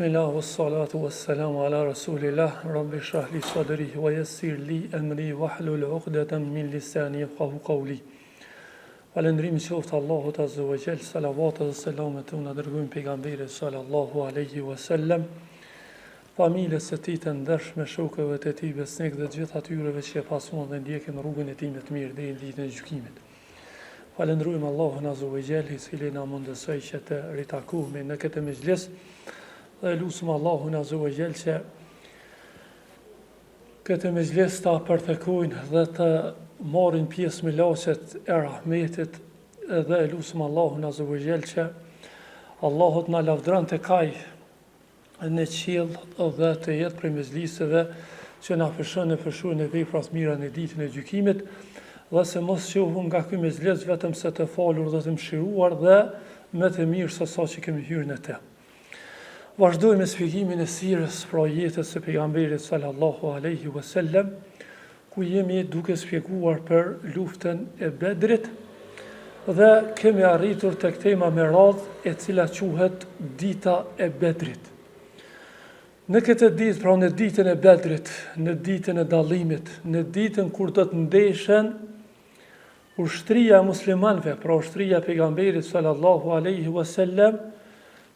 Bismillah wa salatu wa salamu ala rasulillah Rabbi shrah li sadri wa yassir li emri wa hlul uqdatan min lisani yafqahu qawli Falënderimi qoftë Allahut azza wa jall salavatet dhe selamet tona dërgojmë pejgamberit sallallahu alaihi wasallam familjes së tij të ndershme, shokëve të tij besnik dhe gjithë atyreve që e pasuan dhe ndjekin rrugën e tij me të mirë deri në ditën e gjykimit. Falënderojmë Allahun Azza wa Jall, i cili na mundësoi që të ritakohemi në këtë mexhlis dhe lusim Allahun Azza wa Jall që këtë mexhlis ta përthekojnë dhe të marrin pjesë melaqet e rahmetit dhe e lusim Allahun Azza wa Jall që Allahu të na lavdron tek ai në qiell dhe të jetë prej mexhliseve që na peshon e peshojnë vepra të mira në ditën e gjykimit dhe se mos çohum nga ky mexhlis vetëm se të falur dhe të mëshiruar dhe më të mirë se sa që kemi hyrë në të. Vazhdojmë me shpjegimin e sirës pra jetës së pejgamberit sallallahu alaihi wasallam ku jemi duke shpjeguar për luftën e Bedrit dhe kemi arritur tek tema me radhë e cila quhet Dita e Bedrit. Në këtë ditë, pra në ditën e Bedrit, në ditën e dallimit, në ditën kur do të ndeshen ushtria e muslimanëve, pra ushtria e pejgamberit sallallahu alaihi wasallam,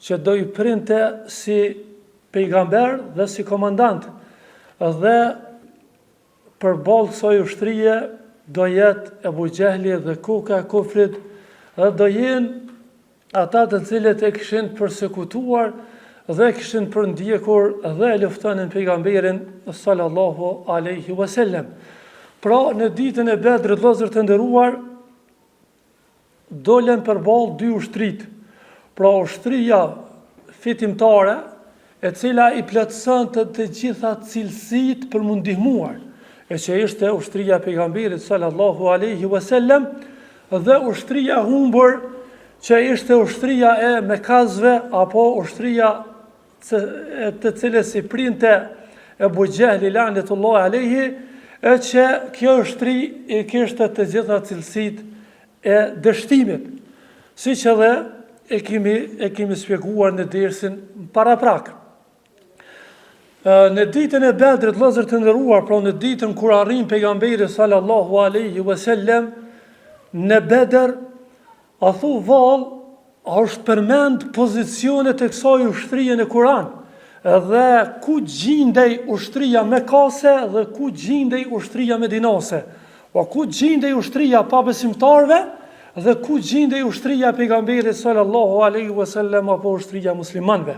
që do i printe si pejgamber dhe si komandant dhe Përballë kësaj ushtrie do jetë Ebu Xhehli dhe koka e kufrit dhe do jenë ata të cilët e kishin persekutuar dhe e kishin përndjekur dhe e luftonin pejgamberin sallallahu alaihi wasallam. Pra në ditën e Bedrit vëllezër të nderuar Dolën përballë dy ushtritë, pra ushtria fitimtare, e cila i plotësonte të gjitha cilësitë për m'u ndihmuar, e që ishte ushtria e pejgamberit sallallahu alaihi wasallam dhe ushtria e humbur që ishte ushtria e mekasve apo ushtria të cilës i printe Ebu Xhehli lanetullahi alejhi, e që kjo ushtri i kishte të gjitha cilësitë e dështimit, siç edhe e kemi, e kemi shpjeguar në dersin paraprak. Në ditën e Bedrit, vëllezër të nderuar, pra në ditën kur arrin pejgamberi sallallahu alaihi wasallam në Bedër, A thu vallë, a është përmend pozicionet e kësaj ushtrie në Kur'an? Dhe ku gjindej ushtria mekase dhe ku gjindej ushtria medinase? Po ku gjindej ushtria e pabesimtarëve dhe ku gjindej ushtria e pejgamberit sallallahu alaihi wasallam apo ushtria e muslimanëve?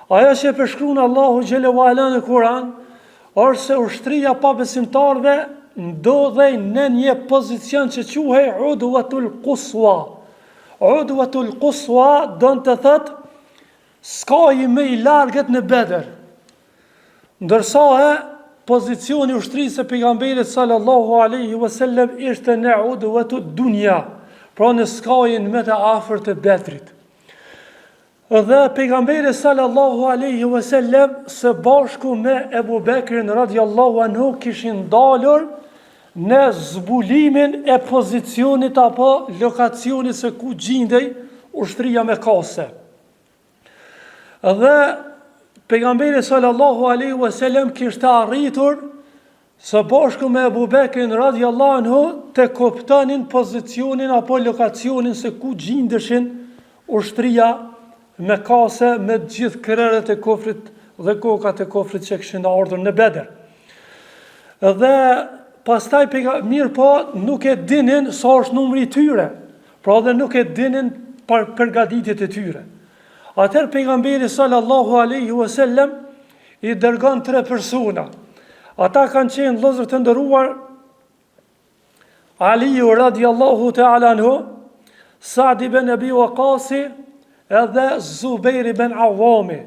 Ajo që e përshkruan Allahu xhele ue ala në Kur'an është se ushtria e pabesimtarëve ndodhej në një pozicion që quhej Udwatul Quswa. Udwatul Quswa don të thotë skaji më i largët në Bedër. Ndërsa e pozicioni i ushtrisë së pejgamberit sallallahu alaihi wasallam ishte në Udwatud Dunya, pra në skajin më të afërt të Bedrit. Dhe pejgamberi sallallahu alaihi wasallam së bashku me Ebu Bekrin radiallahu anhu kishin dalur në zbulimin e pozicionit apo lokacionit se ku gjindej ushtria mekase. Dhe pejgamberi sallallahu alaihi wasallam kishte arritur Së bashku me Ebu Bekrin radiallahu anhu të kuptonin pozicionin apo lokacionin se ku gjindeshin ushtria mekase me të gjithë krerët e kufrit dhe kokat e kufrit që kishin ardhur në Bedër. Dhe pastaj mirëpo nuk e dinin sa është numri i tyre, pra dhe nuk e dinin për përgatitjet e tyre. Atëherë pejgamberi sallallahu alaihi wasallam i dërgon tre persona. Ata kanë qenë vëllezër të nderuar Aliu radiallahu ta'ala anhu, Sa'd ibn Abi Waqasi edhe Zubair ibn Awami,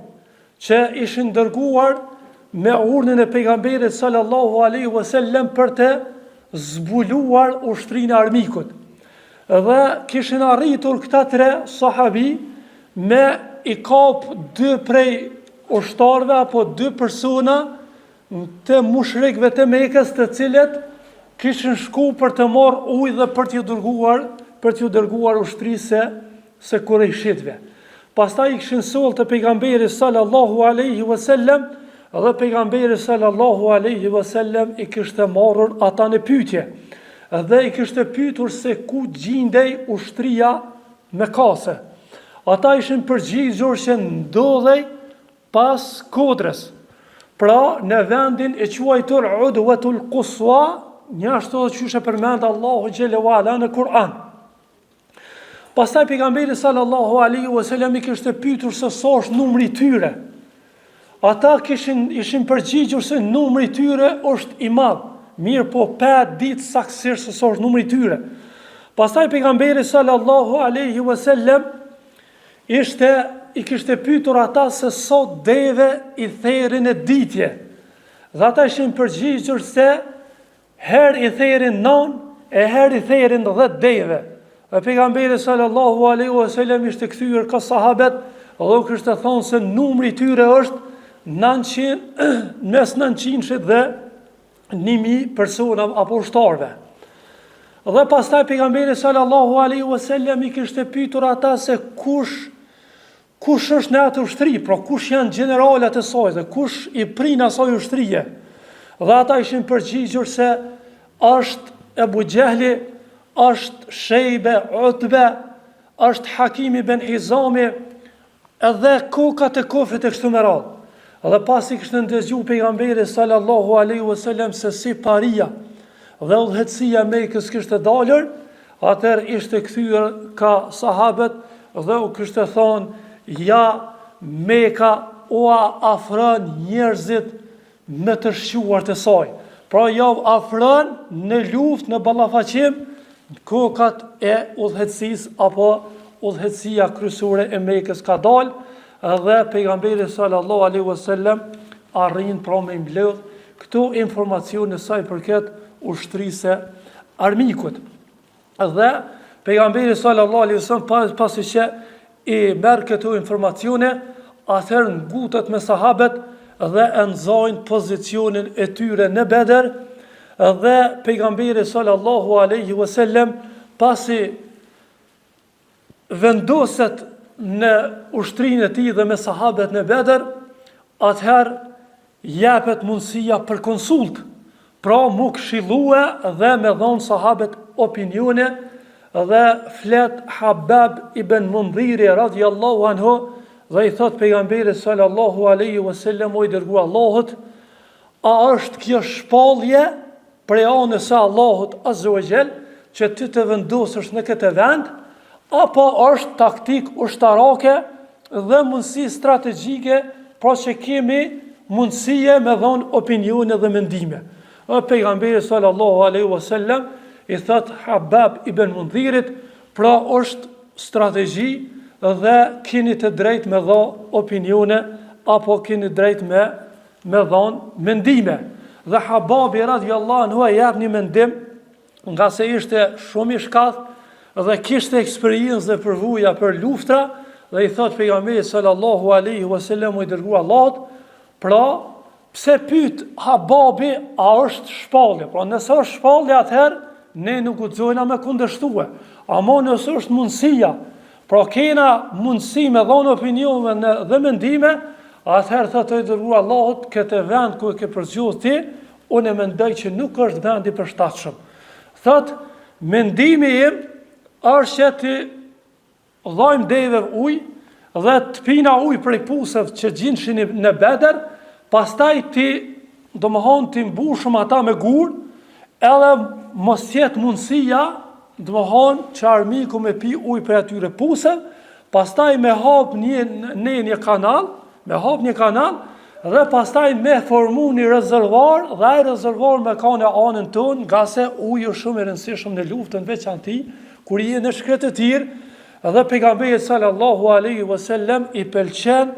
që ishin dërguar me urdhrin e pejgamberit sallallahu alaihi wasallam për të zbuluar ushtrinë e armikut. Dhe kishin arritur këta tre sahabi me i kap dy prej ushtarëve apo dy persona të mushrikëve të Mekës të cilët kishin shku për të marrë ujë dhe për t'ju dërguar për t'ju dërguar ushtrisë së Kurejshitëve. Pastaj i kishin sollë te pejgamberi sallallahu alaihi wasallam dhe pejgamberi sallallahu alaihi wasallam i kishte marrur ata në pyetje dhe i kishte pyetur se ku gjindej ushtria mekase. Ata ishin përgjigjur që ndodhej pas kodrës. Pra në vendin e quajtur Udwatul Quswa, njashtu edhe qysh e përmend Allahu xhele ue ala në Kur'an. Pastaj pejgamberi sallallahu alaihi wasallam i kishte pyetur se sa është numri i tyre. Ata kishin ishin përgjigjur se numri i tyre është i madh, mirëpo pa ditë saktësisht se sa është numri i tyre. Pastaj pejgamberi sallallahu alaihi wasallam ishte i kishte pyetur ata se sa deve i therin në ditë. Dhe ata ishin përgjigjur se Herë i therin nan e herë i therin dhet deve. Dhe pejgamberi sallallahu alaihi wasallam ishte kthyer ka sahabet dhe u kishte thonë se numri i tyre është 900 mes 900 dhe 1000 persona apo ushtarëve. Dhe pastaj pejgamberi sallallahu alaihi wasallam i kishte pyetur ata se kush Kush është në atë ushtri, pra kush janë gjeneralat e saj dhe kush i prin asaj ushtrie? Dhe ata ishin përgjigjur se është Ebu Xhehli, është Shejbe, Utbe, është Hakimi ben Hizami, edhe kokat e kufrit e kështu me radhë. Dhe pasi kishte ndëgju pejgamberi sallallahu alaihi wasallam se si paria dhe udhëheqësia e Mekës kishte dalur, Atëherë ishte kthyer ka sahabët dhe u kishte thonë, ja Meka ua afron njerëzit më të shquar të saj. Pra jau afron në luftë, në ballafaqim, kokat e udhëheqësisë apo udhëheqësia kryesore e Mekës ka dalë dhe pejgamberi sallallahu alaihi wasallam arrin pra me mbledh këto informacione sa i përket ushtrisë armikut. Dhe pejgamberi sallallahu alaihi wasallam pas, pasi që i merr këto informacione, atëherë ngutet me sahabët dhe e nxojnë pozicionin e tyre në Bedër dhe pejgamberi sallallahu alaihi wasallam pasi vendoset në ushtrinë e tij dhe me sahabët në Bedër, atëherë jepet mundësia për konsult, pra mu këshillue dhe me dhonë sahabët opinione dhe flet Habab ibn Mundhiri radiallahu anhu dhe i thot pejgamberit sallallahu alaihi wasallam o i dërguar Allahut a është kjo shpallje prej anës së Allahut Azza wa Jall që ti të vendosësh në këtë vend apo është taktikë ushtarake dhe mundësi strategjike pra që kemi mundësie me dhonë opinione dhe mendime. Dhe pejgamberi sallallahu alaihi wasallam i thot Habab ibn Mundhirit, pra është strategji dhe keni të drejtë me dha opinione apo keni drejtë me me dhonë mendime. Dhe Hababi radiallahu anhu e jep një mendim ngase ishte shumë i shkathët dhe kishte eksperiencë dhe përvoja për luftra dhe i thot pejgamberi sallallahu alaihi wasallam i dërguar Allahut, pra pse pyet Hababi a është shpallje? Pra nëse është shpallje atëherë ne nuk guxojna me kundërshtue. Ama nëse është mundësia Pra kena mundësi me dhonë opinione dhe mendime, atëherë thotë o i dërguar Allahut, këtë vend ku e ke përzgjodh ti, unë e mendoj që nuk është vend i përshtatshëm. Thotë, mendimi im është që t'i dhajmë deve ujë dhe të pina ujë prej puseve që gjinshin në Bedër, pastaj t'i, domethonë, t'i mbushëm ata me gurë, edhe mos jetë mundësia Domethonë që armiku me pi ujë prej atyre puseve, pastaj me hap një, ne një kanal, me hap një kanal, dhe pastaj me formu një rezervar, dhe ai rezervar me kanë në anën tonë, ngase uji është shumë i rëndësishëm në luftën veçanti, kur je në shkretëtirë, dhe pejgamberit sallallahu alaihi wasallam i pëlqen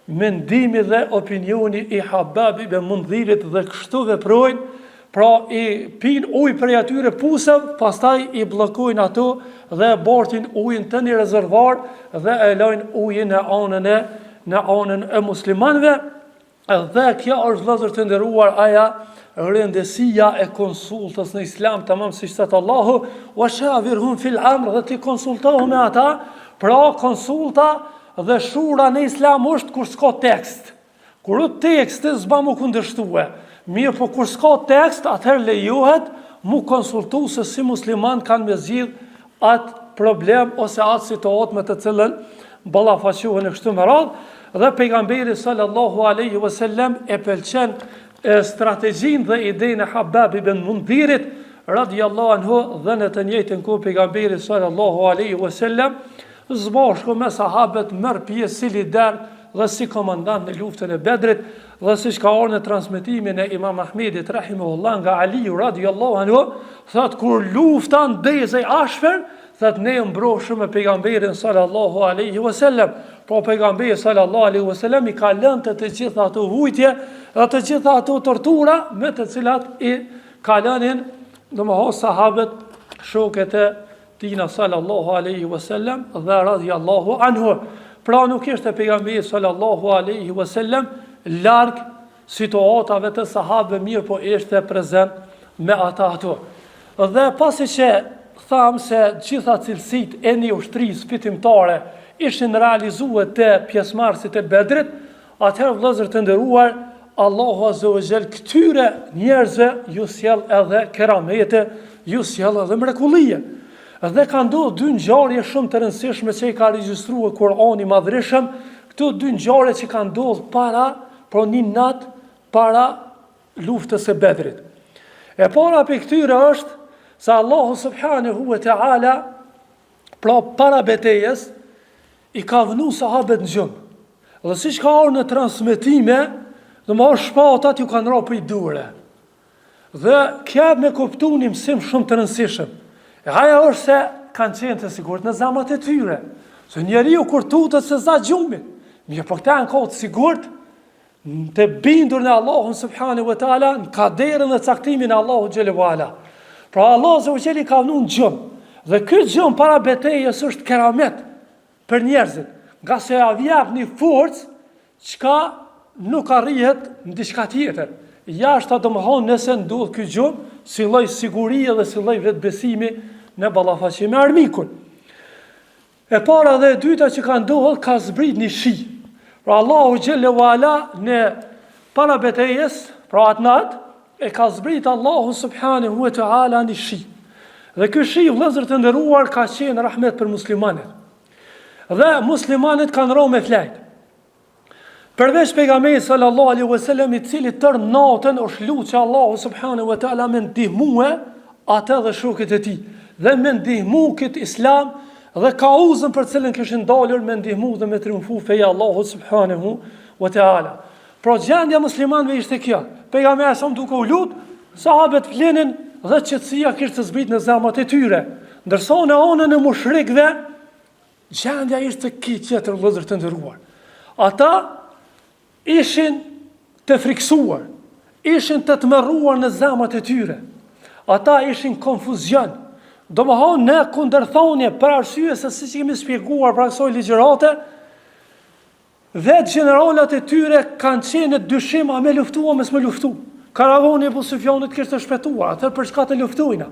mendimi dhe opinioni i Habab ibn Mundhirit dhe kështu veprojnë, pra i pinë ujë prej atyre puseve, pastaj i bllokojnë ato dhe e bartin ujin te një rezervar dhe e lojnë ujin në anën e në anën e muslimanëve. Dhe kjo është vëllezër të nderuar aja rëndësia e konsultës në islam, tamam siç thotë Allahu, wa shavirhum fil amr dhe ti konsultohu me ata, pra konsulta. dhe shura në islam është kur s'ka tekst. Kur o teksti s'ban mu kundërshtue. Mirëpo kur s'ka tekst, atëherë lejohet mu konsultu se si muslimanët kanë me zgjidh atë problem ose atë situatë me të cilën ballafaqohen e kështu me radhë dhe pejgamberi sallallahu alaihi wasallam e pëlqen strategjinë dhe idenë e Habab ibn Mundhirit radiallahu anhu dhe në të njëjtën kohë pejgamberi sallallahu alaihi wasallam së bashku me sahabët merr pjesë si lider dhe si komandant në luftën e Bedrit dhe siç ka ardhur në transmetimin e Imam Ahmedit rahimahullah nga Aliu radiallahu anhu thotë kur lufta ndezej ashpër thotë ne mbrohshim me pejgamberin sallallahu alaihi wasallam po pejgamberi sallallahu alaihi wasallam i ka lënë të, të gjitha ato vujtje dhe të gjitha ato tortura me të cilat i kalonin domethënë sahabët shokët e tina sallallahu alaihi wasallam dhe radiallahu anhu. Pra nuk ishte pejgamberi sallallahu alaihi wasallam larg situatave të sahabëve mirëpo ishte prezent me ata ato. Dhe pasi që thamë se gjitha cilësitë e një ushtrisë fitimtare ishin realizue te pjesëmarrësit e Bedrit, Atëherë vëllezër të nderuar, Allahu Azza wa Jall këtyre njerëzve ju sjell edhe keramete, ju sjell edhe mrekullie. Dhe ka ndodhur dy ngjarje shumë të rëndësishme që i ka regjistruar Kur'ani i Madhërishëm, këto dy ngjarje që kanë ndodhur para, pra një natë para luftës së Bedrit. E para prej këtyre është se Allahu subhanahu wa taala pra para betejës i ka vnu sahabët në gjumë. Dhe siç ka ardhur në transmetime, domethënë shpatat ju kanë ra prej dore. Dhe kjo me kuptu një mësim shumë të rëndësishëm. E ajo është se kanë qenë të sigurt në zemrat e tyre. Se njeriu kur tutet s'e za gjumi. Mirëpo këta janë konë të sigurt, të bindur në Allahun subhanahu wa taala, në kaderin dhe caktimin e Allahut xhele ve ala. Pra Allahu azza wa jall i ka vnu në gjumë. Dhe ky gjumë para betejës është keramet për njerëzit, ngase ja jep një forcë çka nuk arrihet në diçka tjetër. Jashta domethënë nëse ndodh ky gjumë, si lloj sigurie dhe si lloj vetëbesimi në ballafaqim me armikun. E para dhe e dyta që ka ndodhur ka zbrit një shi. Pra Allahu xhele ve ala në para betejës, pra atë natë, e ka zbrit Allahu subhanahu wa taala një shi. Dhe ky shi vëllezër të nderuar ka qenë rahmet për muslimanët. Dhe muslimanët kanë ra me flejt. Përveç pejgamberit sallallahu alaihi wasallam i cili tërë natën është lutë që Allahu subhanahu wa taala me ndihmue atë dhe shokët e tij dhe me ndihmu këtë islam dhe kauzën për cilën kishin dalur me ndihmu dhe me triumfu feja e Allahut subhanahu wa taala. Pra gjendja e muslimanëve ishte kjo. Pejgamberi alejhi selam duke u lut, sahabët flinin dhe qetësia kishte zbrit në zemrat e tyre. Ndërsa në anën e mushrikëve Gjendja ishte krejt tjetër vëllezër të nderuar. Ata ishin të frikësuar, ishin të tmerruar në zemrat e tyre. Ata ishin konfuzion. Domethënë në kundërthënie për arsye se siç kemi shpjeguar para kësaj ligjërate, Vetë gjeneralat e tyre kanë qenë në dyshim a me luftu a mos me luftu. Karavani i Ebu Sufjanit kishte shpëtuar, atëherë për çka të luftojna?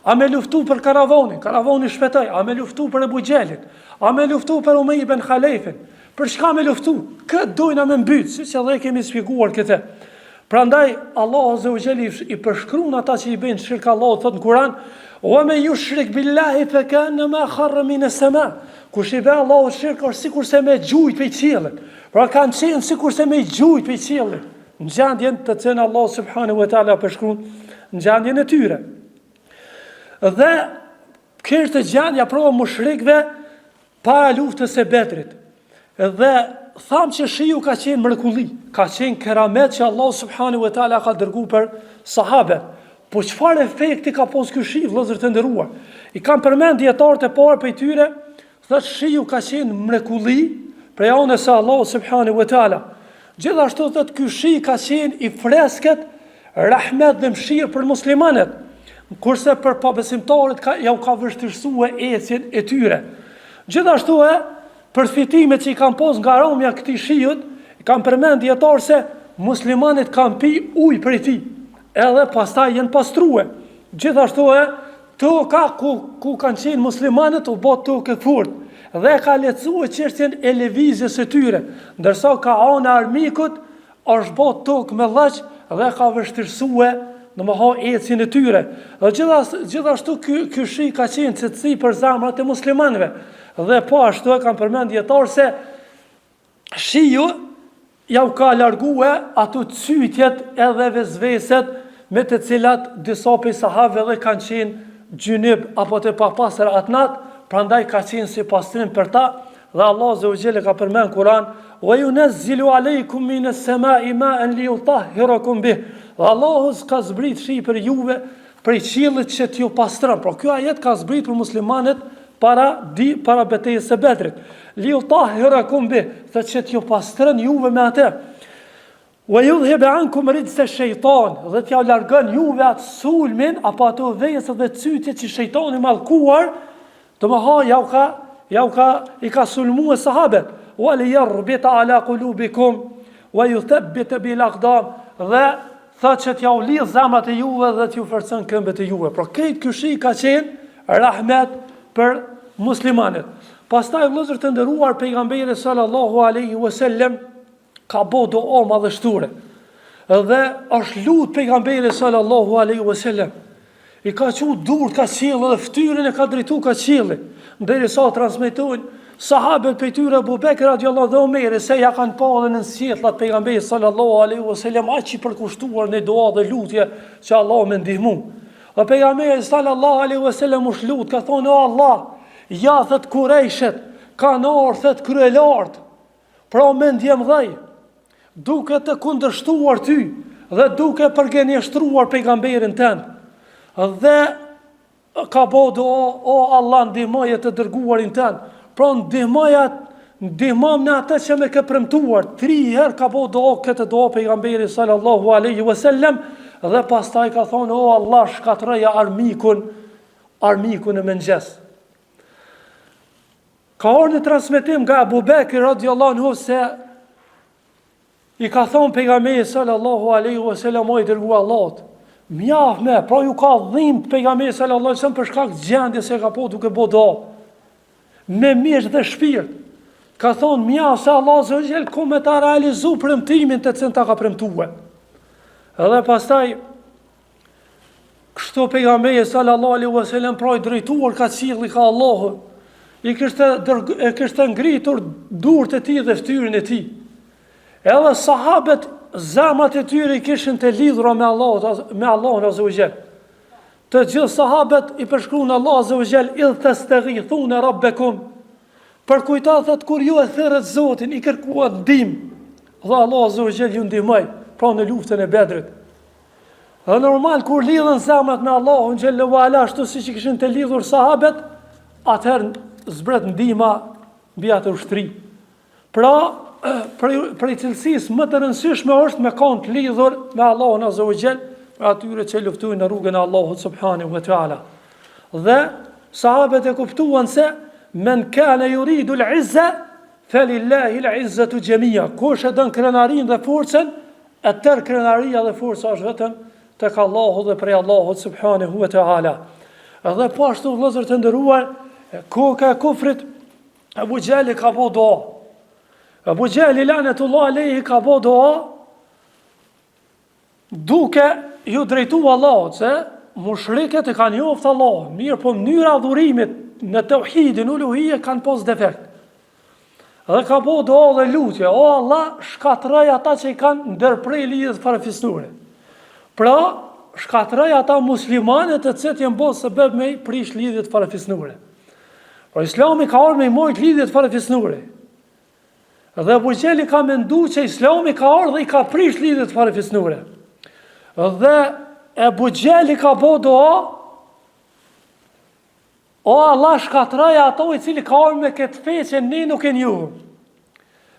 A me luftu për karavanin, karavani shpëtoi, a me luftu për Ebu Xhehlin, a me luftu për Umejje ibn Halefin, për çka me luftu? Kë dojna me mbyt, siç edhe e kemi shpjeguar këtë. Prandaj Allahu azza wa jall i përshkruan ata që i bëjnë shirk Allahut thot në Kur'an, "Wa men yushrik billahi fa ka'annama kharra min as-sama." Kush i bën Allahut shirk është sikurse me gjujt prej qiellit. Pra kanë qenë sikurse me gjujt prej qiellit. Në gjendjen të cilën Allahu subhanahu wa taala përshkruan në gjendjen e tyre. Dhe kjo është gjendja pra mushrikëve Para luftës së Bedrit. Dhe thamë që shiu ka qenë mrekulli, ka qenë keramet që Allahu subhanahu wa taala ka dërgu për sahabet. Po çfarë efekti ka pas ky shi, vëllezër të nderuar? I kanë përmend dijetarët e parë prej tyre, thotë shiu ka qenë mrekulli prej anës së Allahu subhanahu wa taala. Gjithashtu thotë ky shi ka qenë i freskët Rahmet dhe mëshirë për muslimanët, kurse për pabesimtarët ka, jau ka vështirësue ecjen e tyre. Gjithashtu e, përfitimet që i kanë pos nga ramja e këtij shiut, i kanë përmend dijetarët se muslimanët kanë pi ujë prej tij, edhe pastaj janë pastrue. Gjithashtu e, toka ku, ku kanë qenë muslimanët u bo tokë e fortë. dhe e ka lehtësue çështjen e lëvizjes së tyre, ndërsa ka ana e armikut është bo tokë me llesh dhe e ka vështirësue domethënë ecjen e tyre. Dhe gjithashtu ky ky shi ka qenë qetësi për zemrat e muslimanëve. Dhe po ashtu e kanë përmend dijetarët se shiu jau ka largue ato cytjet edhe vesveset me të cilat disa prej sahabëve edhe kanë qenë xhunub apo të papastër atë natë, prandaj ka qenë si pastrim për ta dhe Allah azze ve xhel e ka përmend n'Kur'an wa yunazzilu alaykum min as-sama'i ma'an liyutahhirakum bih. Dhe Allahu ka zbrit shi për juve prej qiellit që t'ju pastron. Pra ky ajet ka zbrit për muslimanët para di para betejës së Bedrit. Li yutahhirakum bih, thotë që t'ju pastron juve me atë. Wa yudhhib ankum rijza ash-shaytan, dhe t'jau largon juve atë sulmin apo ato veset dhe cytjet që shejtani i mallkuar, domethënë jau ka jau ka i ka sulmuar sahabët. Wa li yarbita ala qulubikum wa yuthabbit bil aqdam dhe Thotë që t'jau lidh zemrat e juve dhe t'ju forcon këmbët e juve. Pra krejt ky shi ka qenë rahmet për muslimanët. Pastaj vëllezër të nderuar pejgamberi sallallahu alaihi wasallam ka bo dua madhështore. Dhe është lut pejgamberi sallallahu alaihi wasallam. I ka çu durt ka qielli dhe fytyrën e ka drejtu ka qielli. Derisa transmetojnë sahabët prej tyre Abu Bekr radiallahu dhe Omeri se ja kanë pa edhe nën sjetllat pejgamberit sallallahu alaihi wasallam aq i përkushtuar në dua dhe lutje që Allahu me ndihmu. Dhe pejgamberi sallallahu alaihi wasallam është lut ka thonë o Allah, ja thot kurejshët kanë ardhur thot kryelart. Pra mendjemdhej, duke të kundërshtuar ty dhe duke përgënjeshtruar pejgamberin tënd. Dhe ka bo dua, o Allah ndihmoje të dërguarin tënd. Pra ndihmoje ndihmom në atë që më ke premtuar. Tri herë ka bo dua këtë dua pejgamberi sallallahu alaihi wasallam dhe pastaj ka thonë o Allah shkatërroje armikun armikun në mëngjes. Ka ardhur në transmetim nga Abu Bekri radiallahu anhu se i ka thonë pejgamberi sallallahu alaihi wasallam o i dërguar Allahut, mjaft me, pra ju ka dhimt pejgamberi sallallahu alaihi wasallam për shkak të gjendjes se e ka pa duke bo dua. Me mish dhe shpirt. Ka thonë mjaft se Allah azze ve xhel ka me ta realizu premtimin të cilin ta ka premtuar. Edhe pastaj Kështu pejgamberi sallallahu alaihi wasallam pra i drejtuar ka qielli ka Allahu, i kishte e kishte ngritur duart e tij dhe fytyrën e tij. Edhe sahabët zemrat e tyre i kishin të lidhura me Allahun, me Allahun azze ve xhel. Të gjithë sahabët i përshkruan Allahu azze ve xhel idh tastaghithuna rabbakum. Përkujto thot kur ju e thirrët Zotin, i kërkuat ndihmë. Dhe Allahu azze ve xhel ju ndihmoi, pra në luftën e Bedrit. Dhe normal kur lidhen zemrat me Allahun xhelle ve ala ashtu siç i kishin të lidhur sahabët, atëherë zbret ndihma mbi atë ushtri. Pra, prej, prej cilësisë më të rëndësishme është me kanë të lidhur me Allahun azze ve xhel, për atyre që luftojnë në rrugën e Allahut subhanahu wa taala. Dhe sahabët e kuptuan se men kana yuridu al-izza falillahi al-izzatu jami'a. Kush e don krenarinë dhe forcën, E tërë krenaria dhe forca është vetëm tek Allahu dhe prej Allahut subhanahu wa taala. Edhe po ashtu vëllezër të nderuar, koka e kufrit Ebu Xhehli ka bo dua. Ebu Xhehli lanetullah alejhi ka bo dua duke ju drejtu Allahut se mushrikët e kanë njoftë Allahun, mirëpo mënyra e adhurimit në teuhidin uluhije kanë pas defekt. Dhe ka bo dua dhe lutje, o Allah, shkatroj ata që i kanë ndërpre lidhjet farefisnore. Pra, shkatroj ata muslimanet të cilët janë bo sebeb me i prish lidhjet farefisnore. Pra, islami ka ardhë me i mojt lidhjet farefisnore. Dhe Ebu Xhehli ka mendu që islami ka ardhë dhe i ka prish lidhjet farefisnore. Dhe Ebu Xhehli ka bo dua, O Allah shkatroj ato i cili ka ardhur me këtë fe që ne nuk e njohim.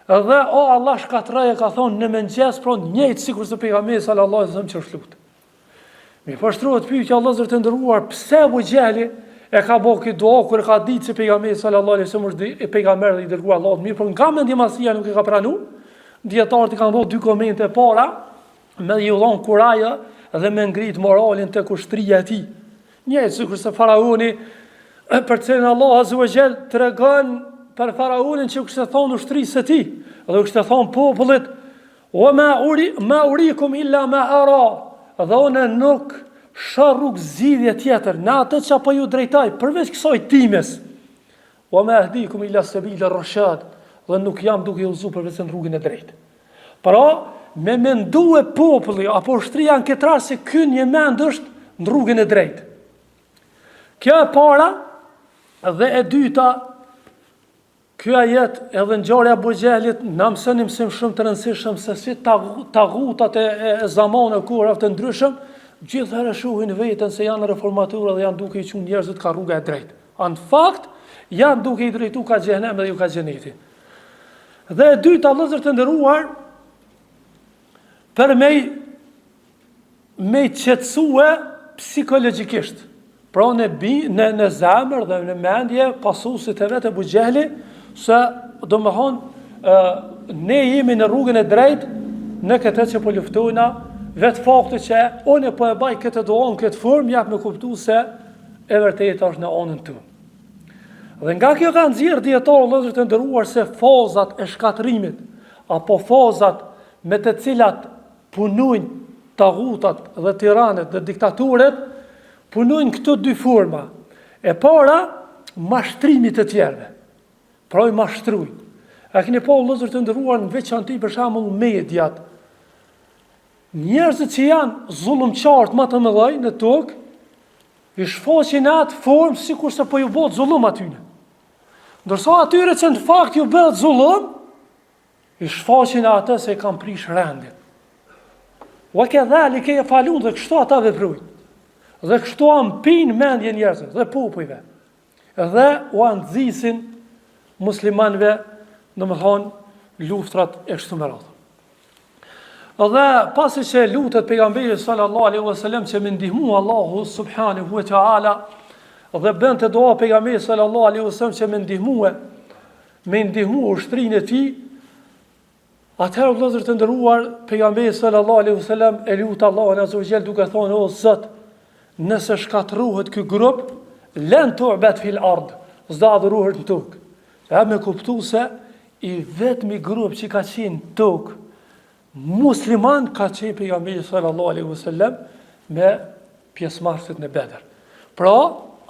Dhe o Allah shkatroj e ka thonë në mëngjes, pra njëjtë sikurse pejgamberi sallallahu alajhi wasallam që është lutë. Mirëpo shtrohet pyetja vëllezër të nderuar, pse Ebu Xhehli e ka bo këtë dua kur e ka ditë se pejgamberi sallallahu alajhi wasallam është pejgamber dhe i dërguar Allahut, mirëpo nga mendjemadhësia nuk e ka pranu. Dijetarët i kanë dhënë dy komente e para, me ju dhon kurajo dhe me ngrit moralin tek ushtria e tij. Njëjtë sikurse faraoni për të cilin Allah Azza wa Jall tregon për faraonin që u kishte thonë ushtrisë së tij dhe u kishte thonë popullit Wa ma uri ma urikum illa ma ara dhe unë nuk shoh rrugë zgjidhje tjetër në atë që po ju drejtoj përveç kësaj times. Wa ma ahdikum illa sabila rashad dhe nuk jam duke ju udhëzu përveç në rrugën e drejtë. Pra, me mendue populli apo ushtria në këtë rast se ky njëmend është në rrugën e drejtë. Kjo e para dhe e dyta Ky ajet edhe ngjarja e Ebu Xhehlit na mëson një mësim shumë të rëndësishëm se si tagutat e, e, e zamaneve kohërave të ndryshëm gjithherë e shohin veten se janë reformatorë dhe janë duke i çu njerëzit ka rruga e drejtë. A në fakt janë duke i drejtu ka xhehenemi dhe jo ka xheneti. Dhe e dyta vëllezër të nderuar për me me i qetësue psikologjikisht. Pra në, bi, në, në zemër dhe në mendje pasuesit e vet Ebu Xhehli, se domethonë, ne jemi në rrugën e drejtë në këtë që po luftojna, vetë fakti që unë po e baj këtë dua në këtë formë, jap me kuptu se e vërteta është në anën tonë. Dhe nga kjo kanë nxjerrë dijetarët vëllezër të nderuar se fazat e shkatërrimit, apo fazat me të cilat punojnë tagutat dhe tiranët dhe diktatorët, punojnë këto dy forma. E para, mashtrimi të tjerëve. Pra i mashtrujnë. A keni pa vëllezër të nderuar në veçanti për shembull mediat. Njerëzit që janë zullumqarët më të mëdhaj në tokë, i shfaqin në atë formë sikurse po ju bëhet zullum atyne. Ndërsa atyre që në fakt ju bëhet zullum, I shfaqin atë se i kanë prish rendin. Wa kedhalike jef'alun dhe kështu ata veprujnë. Dhe kështu ua mpin mendjen njerëzve dhe popujve. Dhe ua nxisin muslimanëve, domethonë, luftrat e kështu me radhë. Dhe pasi që lutet pejgamberi sallallahu alaihi wasallam që me ndihmu Allahu subhanahu wa taala dhe bënte dua pejgamberi sallallahu alaihi wasallam që me ndihmue me ndihmu ushtrinë e tij, atëherë vëllezër të nderuar, pejgamberi sallallahu alaihi wasallam e lut Allahun azza wa jall duke thonë o Zot, nëse shkatërrohet ky grup, len tu'bad fil ard, s'do adhurohet në tokë. E me kuptu se i vetmi grup që ka qenë në tokë Musliman ka qenë pejgamberi sallallahu alaihi wasallam me pjesëmarrësit në Bedër. Pra,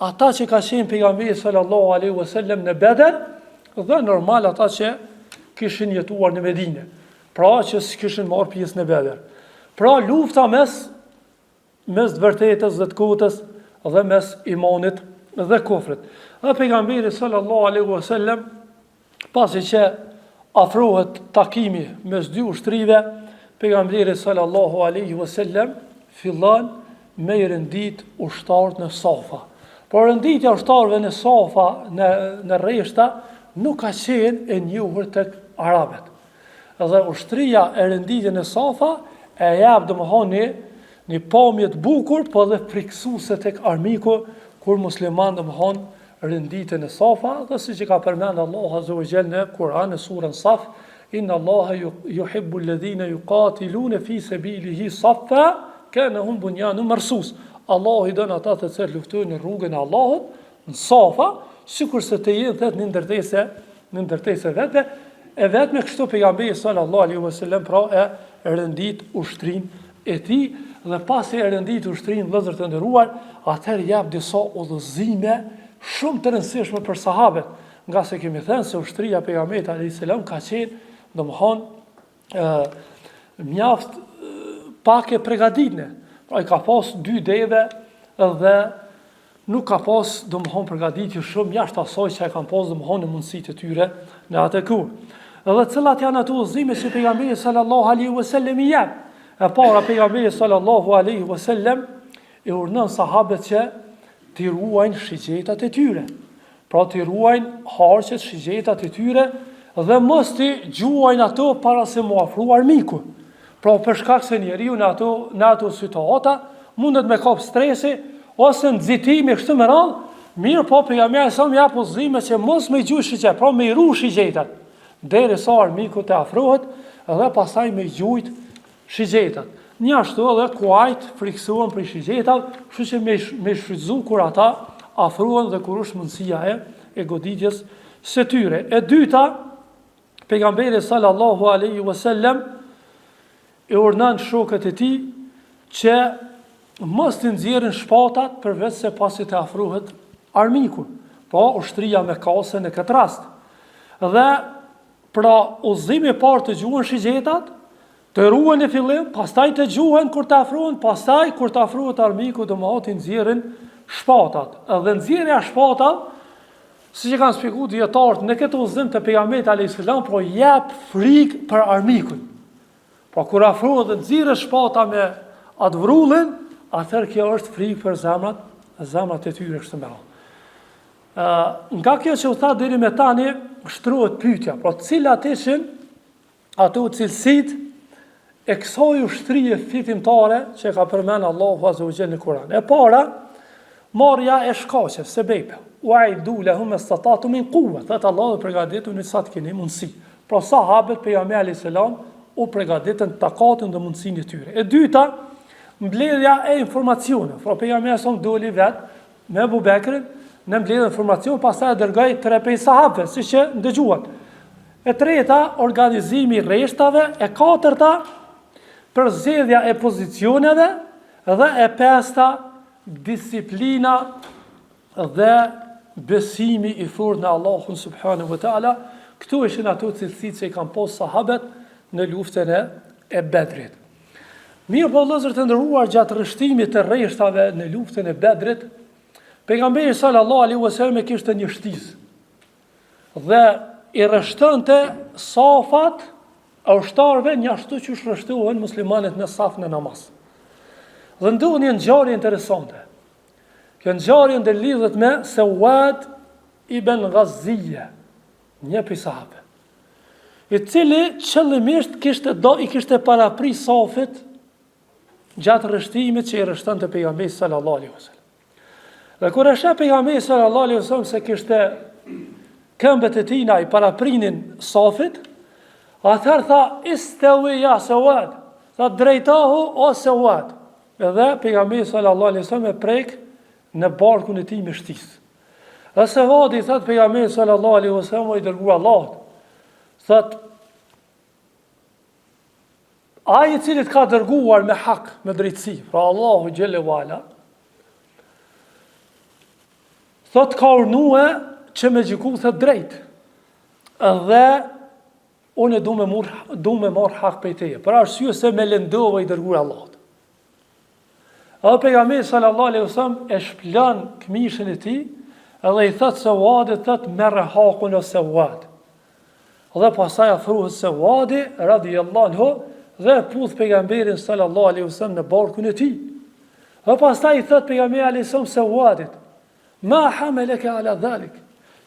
ata që ka qenë pejgamberi sallallahu alaihi wasallam në Bedër dhe normal ata që kishin jetuar në Medinë, pra që s'kishin marrë pjesë në Bedër. Pra lufta mes mes të vërtetës dhe të kotës dhe mes imanit dhe kufrit. Dhe pejgamberi sallallahu alaihi wasallam pasi që afrohet takimi mes dy ushtrive, pejgamberi sallallahu alaihi wasallam fillon me i rendit ushtarët në safa. Por renditja e ushtarëve në safa, në në rreshta, nuk ka qenë e njohur tek arabët. Dhe ushtria e renditje në safa e jep domethonë një, një pamje të bukur, po edhe frikësuese tek armiku kur muslimanët domethonë renditen në safa dhe siç e ka përmend Allahu azza wa jall në Kur'an në surën Saf, inna Allaha yuhibbu alladhina yuqatiluna fi sabilihi saffa ka'annahum bunyanun marsus. Allahu i don ata të cilët luftojnë në rrugën e Allahut në safa, sikurse të jenë thotë një ndërtesë, një ndërtesë e vetme, e vetme kështu pejgamberi sallallahu alaihi wasallam pra e rendit ushtrinë e tij dhe pasi e rendit ushtrinë vëllezër të nderuar, atëherë jep disa udhëzime shumë të rëndësishme për sahabët, ngase kemi thënë se ushtria e pejgamberit alaihi salam ka qenë domthon ë mjaft pak e pregaditne. Pra i ka pas dy deve dhe nuk ka pas domthon përgatitje shumë jashtë asaj që e kanë pas domthon në mundësitë e tyre në atë kohë. Edhe cilat janë ato udhëzime që pejgamberi sallallahu alaihi wasallam i jep? E para pejgamberi sallallahu alaihi wasallam i urdhënon sahabët që t'i ruajnë shigjetat e tyre. Pra t'i ruajnë harqet, shigjetat e tyre dhe mos t'i gjuajnë ato para se m'u afru armiku. Pra për shkak se njeriu në ato në ato situata mundet me kap stresi ose nxitimi kështu me radhë, mirëpo pejgamberi alejhi selam jep udhëzime që mos me gjujt shigjetat, pra me i ru shigjetat derisa armiku të afrohet dhe pastaj me gjujt shigjetat. Njashtu edhe kuajt frikësohen prej shigjetave, kështu që me me shfrytëzu kur ata afrohen dhe kur është mundësia e e goditjes së tyre. E dyta, pejgamberi sallallahu alaihi wasallam i urdhnon shokët e tij që mos të nxjerrin shpatat përveç se pasi të afrohet armiku, po ushtria mekase në këtë rast. Dhe pra udhëzimi i parë të gjuhen shigjetat, të ruhen në fillim, pastaj të gjuhen kur të afrohen, pastaj kur të afrohet armiku domethanë t'i nxjerrin shpatat. Dhe nxjerrja e shpatave Siç e kanë shpjeguar dijetarët në këtë udhëzim të pejgamberit alayhis salam, po jep frikë për armikun. Po kur afrohet dhe nxirret shpata me atë vrullin, atëherë kjo është frikë për zemrat, zemrat e tyre kështu me radhë. Ë, nga kjo që u tha deri me tani shtrohet pyetja, po cilat ishin ato cilësitë e kësaj ushtrie fitimtare që e ka përmend Allahu Azza wa Jall në Kur'an. E para, marrja e shkaqeve, sebebe. Wa a'iddu lahum mastata'tum min quwwa. Thotë Allahu përgatituni sa të keni mundësi. Pra sahabët pejgamberi alayhis salam u përgatitën takatin dhe mundësinë e tyre. E dyta, mbledhja e informacioneve. Pra pejgamberi alayhis salam doli vet me Abu Bekrin në mbledhje informacion, pastaj e dërgoi tre prej sahabëve, siç e ndëgjuat. E treta, organizimi i rreshtave, e katërta, përzgjedhja e pozicioneve dhe e pesta, disiplina dhe besimi i fortë në Allahun subhanahu wa taala. Këto ishin ato cilësi që i kanë pas sahabët në luftën e e Bedrit. Mirëpo vëllezër të nderuar gjatë rreshtimit të rreshtave në luftën e Bedrit, pejgamberi sallallahu alaihi wasallam e kishte një shtizë. Dhe i rreshtonte safat e ushtarëve njashtu qysh rreshtohen muslimanët në saf në namaz. Dhe ndodh një ngjarje interesante. Kjo ngjarje ndërlidhet me Sewad ibn Ghazije, një prej sahabëve, i cili qëllimisht kishte do i kishte parapri safit gjatë rreshtimit që i rreshtonte pejgamberi sallallahu alaihi wasallam. Dhe kur e sheh pejgamberi sallallahu alaihi wasallam se kishte këmbët e tina i paraprinin safit, atëherë tha istewi ja Sewad, tha drejtohu o Sewad. Edhe pejgamberi sallallahu alaihi wasallam e prek në barkun e tij me shtizë. Dhe Sevadi i thotë pejgamberit sallallahu alaihi wasallam o i dërguar Allahut, thotë Ai i cili të ka dërguar me hak, me drejtësi, pra Allahu xhele ve ala, thotë ka urnue që me gjyku thotë drejt. Dhe unë du me mur, du me marr hak prej teje, për arsye se me lëndove i dërguar Allahut. Edhe pejgamberi sallallahu alaihi wasallam e shplan këmishën e tij edhe i thotë Sevadit thotë merre hakun o Sevad. Dhe pastaj afrohet Sevadi radiallahu anhu dhe e puth pejgamberin sallallahu alaihi wasallam në barkun e tij. Dhe pastaj i thotë pejgamberi alaihi wasallam Sevadit, "Ma hamalaka ala dhalik?"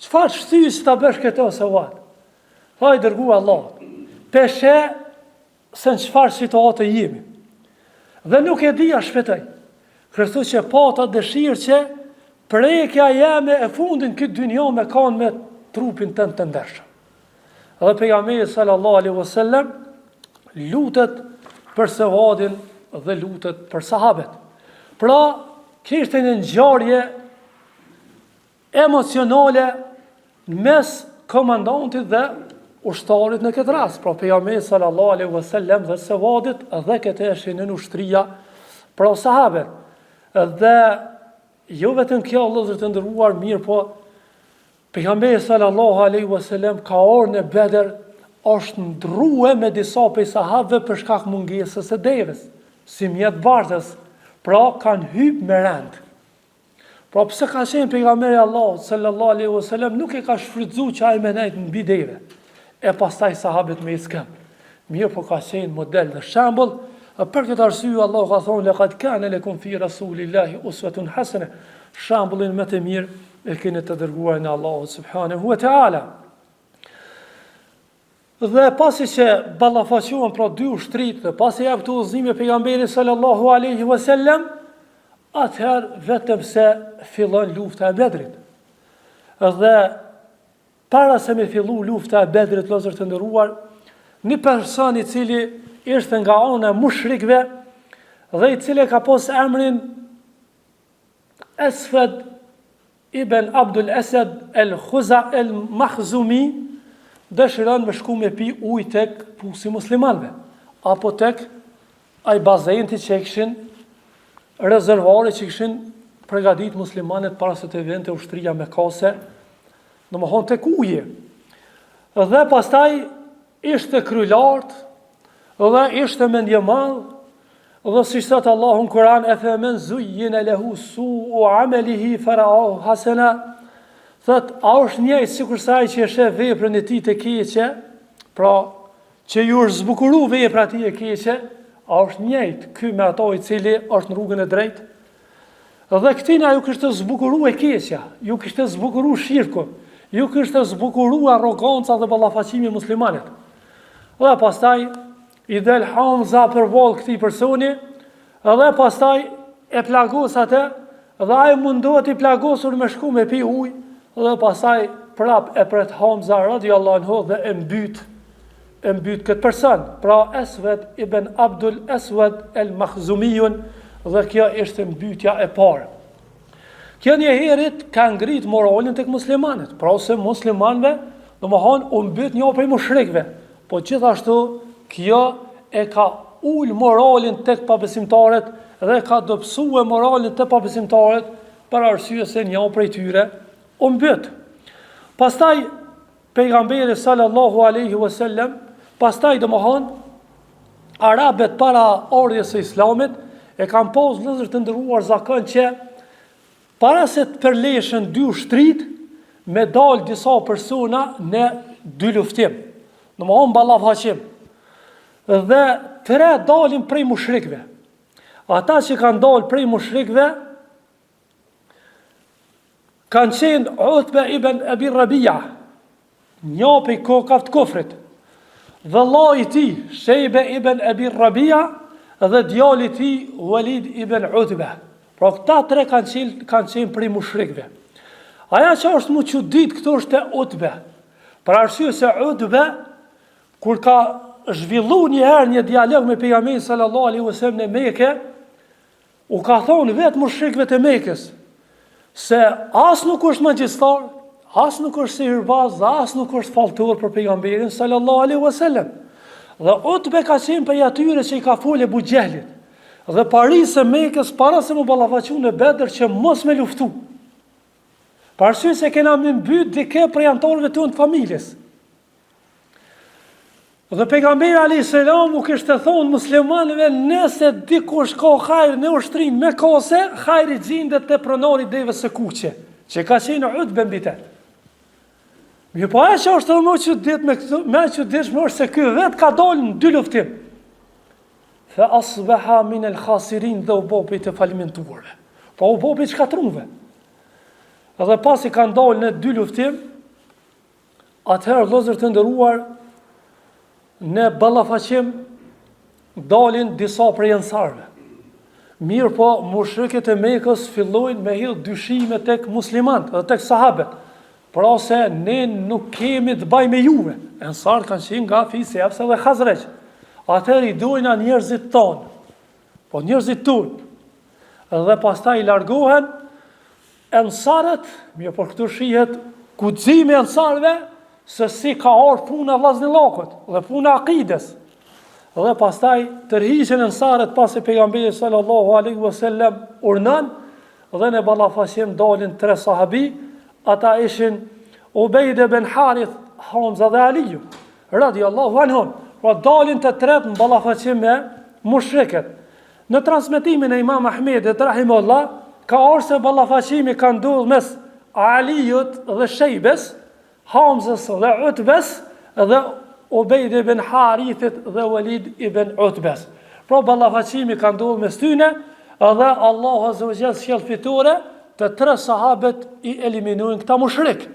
Çfarë shtyu që ta bësh këtë o Sevad? Tha i dërguar Allahut. Pe sheh se në çfarë situate jemi. Dhe nuk e di a shpëtoj. Kështu që pata dëshirë që prekja jeme e fundit në këtë dynja me kanë me trupin tënd të ndershëm. Dhe pejgamberi sallallahu alaihi wasallam lutet për Sevadin dhe lutet për sahabet. Pra, kishte një ngjarje emocionale mes komandantit dhe ushtarit në këtë rast, pra pejgamberi sallallahu alaihi wasallam dhe Sevadit dhe këtë e shihnin ushtria pra sahabet. Dhe jo vetëm kjo vëllezër të nderuar, mirëpo pejgamberi sallallahu alaihi wasallam ka ardhur në Bedër është ndrrue me disa prej sahabëve për shkak mungesës së devës, si mjet bartës, pra kanë hyp me rend. Pra pse ka qenë pejgamberi i Allahut sallallahu alaihi wasallam nuk e ka shfrytëzu që ai me nejt mbi deve. E pastaj sahabët me ecë këmbë. Mirëpo ka qenë model dhe shembull, e për këtë arsye Allahu ka thonë laqad kana lakum fi rasulillahi uswatun hasana. Shembullin më të mirë e keni te i dërguari i Allahut subhanahu wa taala. Dhe pasi që ballafaqohen pra dy ushtritë dhe pasi jep këto udhëzime pejgamberi sallallahu alaihi wasallam, atëherë vetëm se fillon lufta e Bedrit. Dhe para se me fillu lufta e Bedrit, vëllezër të nderuar, një person i cili ishte nga ana e mushrikëve dhe i cili ka pas emrin Esved. Ibn Abdul Esed el Khuza el Makhzumi dëshiron me shku me pi ujë tek pusi i muslimanëve apo tek ai bazenti që e kishin rezervari që kishin pregadit muslimanët para se të vente ushtria me kase, domethonë tek uji. Dhe pastaj ishte kryelartë dhe ishte mendjemadh dhe siç thotë Allahu në Kur'an e fe men zujjine lehu su'u amelihi feraahu hasena thotë a është njëjtë sikurse ai që e sheh veprën e tij të keqe pra që ju është zbukuru vepra e tij e keqe a është njëjtë ky me ato i cili është në rrugën e drejtë Dhe këtina ju kishte zbukuru e keqja, ju kishte zbukuru shirku, ju kishte zbukuru arroganca dhe ballafaqimi me muslimanët. Dhe pastaj i del Hamza përballë këtij personi dhe pastaj e plagos atë dhe ai mundohet i plagosur me shku me pi ujë dhe pastaj prap e pret Hamza radiallahu anhu dhe e mbyt e mbyt këtë person, pra Esved ibn Abdul Esved el Makhzumijun dhe kjo ishte mbytja e parë. Kjo njëherit ka ngrit moralin tek muslimanët, pra se muslimanëve, domethonë, u mbyt një prej mushrikëve, po gjithashtu kjo e ka ul moralin tek pabesimtarët dhe ka dobësue moralin te pabesimtarët për arsye se një prej tyre u mbyt. Pastaj Pejgamberi sallallahu alaihi wasallam, pastaj domethonë arabët para ardhjes së Islamit e kanë pas vëllezër të nderuar zakon që para se të përleshen dy ushtritë me dal disa persona në dyluftim. Domethonë ballafaqim. Dhe tre dalin prej mushrikëve. Ata që kanë dalë prej mushrikëve Kanë qenë Utbe ibn Ebi Rabia, një prej kokave të kufrit, vëllai i tij, Shejbe ibn Ebi Rabia, dhe djali i tij, Walid ibn Utbe. Pra këta tre kanë qenë, kanë qenë prej mushrikëve. Aja që është m'u çudit këtu është te Utbe. Për arsye se Utbe, kur ka zhvillu një herë një dialog me pejgamberin sallallahu alaihi wasallam në Mekë, U ka thonë vetë mushrikëve të Mekës se as nuk është magjistar, as nuk është sihirbaz dhe as nuk është falltor për pejgamberin sallallahu alaihi wasallam. Dhe Utbe ka qenë prej atyre që i ka folë Ebu Xhehlit dhe parisë së Mekës para se m'u ballafaqu në Bedër që mos me luftu. Për arsye se kena me mbyt dikë prej anëtarëve tonë të familjes. Dhe pejgamberi alayhis salam u kishte thonë muslimanëve nëse dikush ka hajr në ushtrinë mekase, hajri gjindet te pronari i devës së kuqe, që ka qenë Utbe mbi të. Mirëpo ajo që është edhe më çudit me këtë, më çuditshme është se ky vetë ka dalë në dyluftim. Fa asbaha min al khasirin dhe u bë prej të falimentuarve. Po u bë prej shkatrumve. Dhe pasi kanë dalë në dyluftim, Atëherë vëllezër të nderuar në ballafaqim dalin disa prej ensarëve. Mirëpo, mushrikët e Mekës fillojnë me hidh dyshime tek muslimanët dhe tek sahabët. Pra se ne nuk kemi të bajmë me juve. Ensarët kanë qenë nga fisi Evs dhe Hazrexh. Atëherë i dojna njerëzit tonë. Po njerëzit tonë. Dhe pastaj largohen Ensarët, mirëpo këtu shihet guximi i ensarëve se si ka ardhur puna e vllaznillakut dhe puna e akides. Dhe pastaj tërhiqen ensarët pasi pejgamberi sallallahu alaihi wasallam urdhnon dhe në ballafaqim dalin tre sahabi, ata ishin Ubejde ben Harith, Hamza dhe Aliu, radiallahu anhum. Pra dalin të tretë në ballafaqim me mushrikët. Në transmetimin e Imam Ahmedit rahimehullah ka ardhur se ballafaqimi ka ndodhur mes Aliut dhe Shejbes, Hamzës dhe Utbes dhe Ubejd ibn Harithit dhe Walid ibn Utbes. Pra ballafaqimi ka ndodhur mes tyne dhe Allahu azza wa jall sjell fitore të tre sahabët i eliminojnë këta mushrik.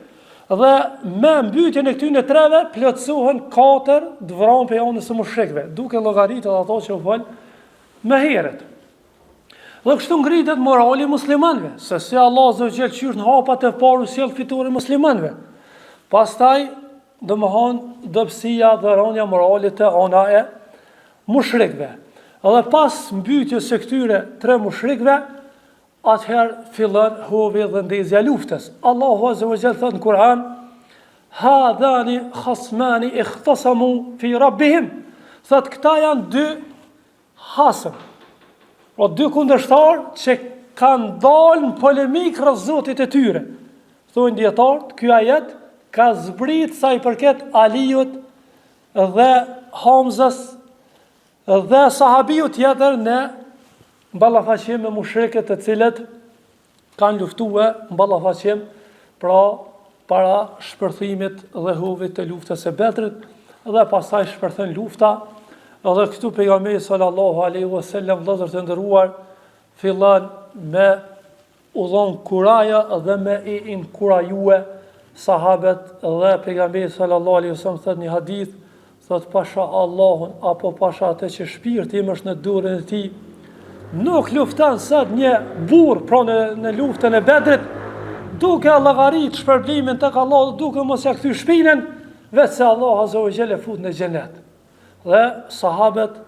Dhe me mbytjen e këtyre treve plotësohen katër të vramë prej anës së mushrikëve, duke llogaritur edhe ato që u fol më herët. Dhe kështu ngritet morali i muslimanëve, se si Allah azza wa jall qysh në hapat e parë u sjell fitore muslimanëve. Pastaj, domethonë, dobësia dhe rënia morale te ana e mushrikëve. Dhe pas mbytjes së këtyre tre mushrikëve, atëherë fillon hovi dhe ndezja e luftës. Allahu Azza wa Jall thotë në Kur'an, Hadhani khasmani ikhtasamu fi rabbihim. Thotë këta janë dy hasëm. Po dy kundërshtarë që kanë dalë në polemikë rreth Zotit të tyre. Thonë dijetarët, ky ajet ka zbrit sa i përket Aliut dhe Hamzës dhe sahabiut tjetër në ballafaqim me mushrikët të cilët kanë luftue në ballafaqim pra para shpërthimit dhe hovit të luftës së Bedrit dhe pastaj shpërthen lufta dhe këtu pejgamberi sallallahu alaihi wasallam vëllezër të nderuar fillon me u dhon kurajo dhe me i inkurajue sahabet dhe pejgamberi sallallahu alaihi wasallam thot një hadith thot pasha Allahun apo pasha atë që shpirti im është në dorën e tij nuk lufton sot një burr pra në, në luftën e Bedrit duke llogarit shpërblimin tek Allahu duke mos ja kthy shpinën veç se Allahu azza wa jall e fut në xhenet dhe sahabet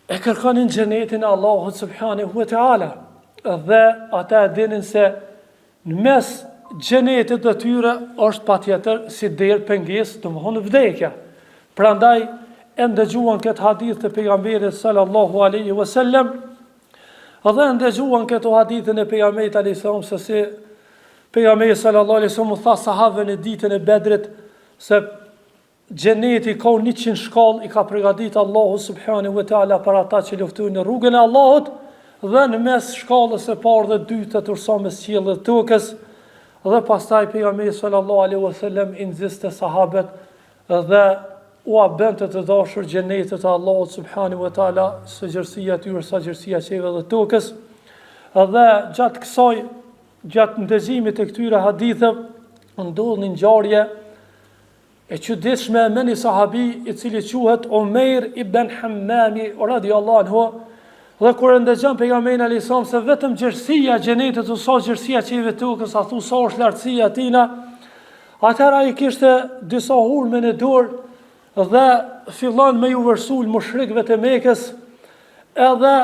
E kërkonin xhenetin e Allahut subhanehu ve teala dhe ata e dinin se në mes xhenetit dhe tyre është patjetër si derë pengesë, domethonë vdekja. Prandaj e ndëgjuan këtë hadith të pejgamberit sallallahu alaihi wasallam dhe e ndëgjuan këtë hadithin e pejgamberit alaihi salam se si pejgamberi sallallahu alaihi wasallam u tha sahabëve në ditën e Bedrit se Xheneti ka 100 shkallë i ka përgatitur Allahu subhanahu wa taala për ata që luftojnë në rrugën e Allahut dhe në mes shkallës së parë dhe dytë të sa mes qiellit dhe tokës dhe pastaj pejgamberi sallallahu alaihi wasallam i nxiste sahabët dhe ua bënte të dashur xhenetet e Allahut subhanahu wa taala se gjerësia e tyre sa gjerësia e qiejve dhe tokës dhe gjatë kësaj gjatë ndëgjimit të këtyre haditheve ndodh një ngjarje E çuditshme me një sahabi i cili quhet Umejr ibn Hammami radiallahu anhu dhe kur e ndëgjon pejgamberin alayhis salam se vetëm gjerësia e xhenetit o sa gjerësia e qiejve tokës a thu sa është lartësia e tina atëherë ai kishte disa hurme në dorë dhe fillon me ju vërsul mushrikëve të Mekës edhe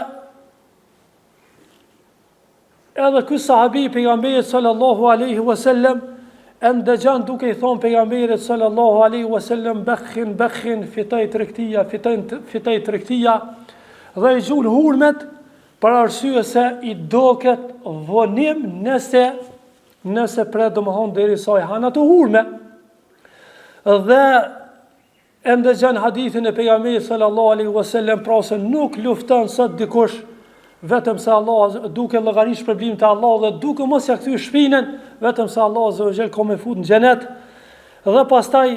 Edhe ky sahabi i pejgamberit sallallahu alaihi wasallam e ndëgjon duke i thonë pejgamberit sallallahu alaihi wasallam bekhin bekhin fitoi tregtia fitoi fitoi tregtia dhe i gjun hurmet për arsye se i doket vonim nëse nëse pret domethonë derisa i han ato hurme dhe E ndëgjon hadithin e pejgamberit sallallahu alaihi wasallam pra se nuk lufton sot dikush vetëm se Allah duke llogarit shpërblimin te Allahu dhe duke mos ja kthy shpinën vetëm se Allahu azza wa jall ka me fut në xhenet dhe pastaj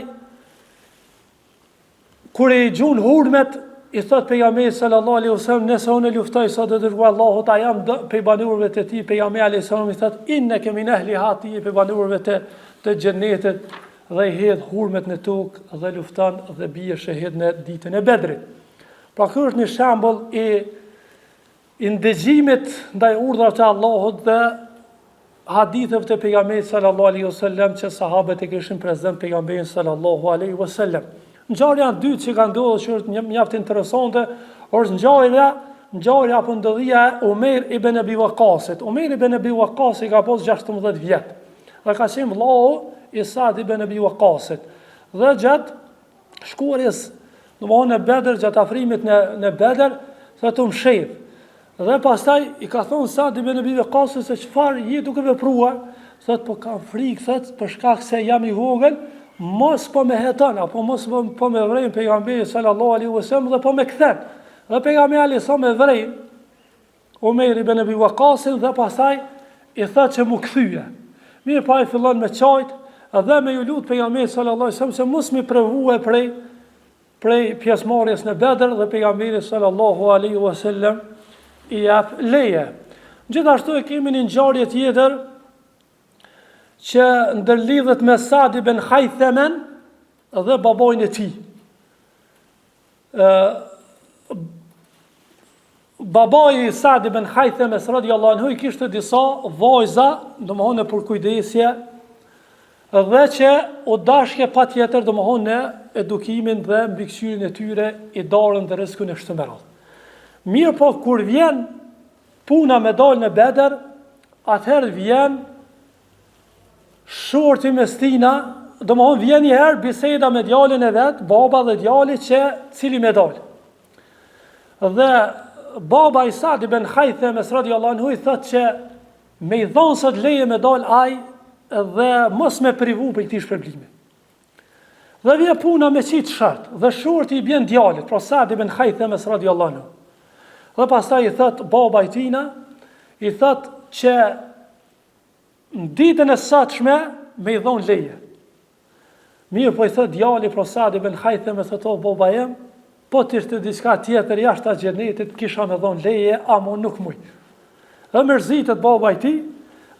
kur i gjun hurmet i thot pejgamberi sallallahu alaihi wasallam nëse unë luftoj sot o i dërguar i Allahut a jam prej banorëve të tij pejgamberi alaihi salam i thot inneke min ehliha ti je prej banorëve të të xhenetit dhe i hedh hurmet në tokë dhe lufton dhe bie shehid në ditën e Bedrit. Pra ky është një shembull i i ndëgjimit ndaj urdhrave të Allahut dhe haditheve të pejgamberit sallallahu alaihi wasallam që sahabët e kishin prezent pejgamberin sallallahu alaihi wasallam. Ngjarja e dytë që ka ndodhur që është një mjaft interesante, është ngjarja ngjarja apo ndodhia e Umer ibn Abi Waqasit. Umer ibn Abi Waqasi ka pas 16 vjet. Dhe ka qenë vllau i Sa'd ibn Abi Waqqasit. Dhe gjatë shkuarjes, domthonë në Bedër, gjatë afrimit në në Bedër, thotë u mshef. Dhe pastaj i ka thonë Sa'd ibn Abi Waqqasit se çfarë je duke vepruar, thotë po kam frikë, thotë për shkak se jam i vogël, mos po me heton apo mos po, po me vren pejgamberi sallallahu alaihi wasallam dhe po me kthen. Dhe pejgamberi alaihi salam e vren Umer ibn Abi Waqasin dhe pastaj i tha që mu kthye. Mirëpo ai fillon me qajt dhe me ju lut pejgamberit sallallahu alajhi wasallam se mos mi privue prej prej pjesëmarrjes në Bedër dhe pejgamberi sallallahu alaihi wasallam i jap leje. Gjithashtu e kemi një ngjarje tjetër që ndërlidhet me Sad ibn Hajthemen dhe babain e tij. Ë Babai i Sa'd ibn Hajthemes radiallahu anhu i kishte disa vajza, domethonë në përkujdesje, dhe që u dashke patjetër, domethonë në edukimin dhe mbikëqyrjen e tyre, idarën dhe rrizkun e kështu me radhë. Mirëpo, kur vjen. puna me dalë në Bedër, atëherë vjen shorti mes tina, domethonë vjen një herë biseda me djalin e vet, baba dhe djali që cili me dalë. Dhe baba i Sad ibn Hajthemes radiallahu anhu i thotë që me i dhonë sot leje me dalë ai dhe mos me privu prej këtij shpërblimi. Dhe vjen puna me qitë short, dhe shorti i bjen djalit, pra Sad ibn Hajthemes radiallahu anhu. Dhe pastaj i thotë baba i tina, i thotë që në ditën e sotshme me i dhonë leje. Mirëpo i thotë djali, pra Sad ibn Hajtheme, thotë o baba jem, po të ishte diçka tjetër jashta xhenetit, kisha me dhonë leje, amo nuk muj. Dhe mërzitet baba i tij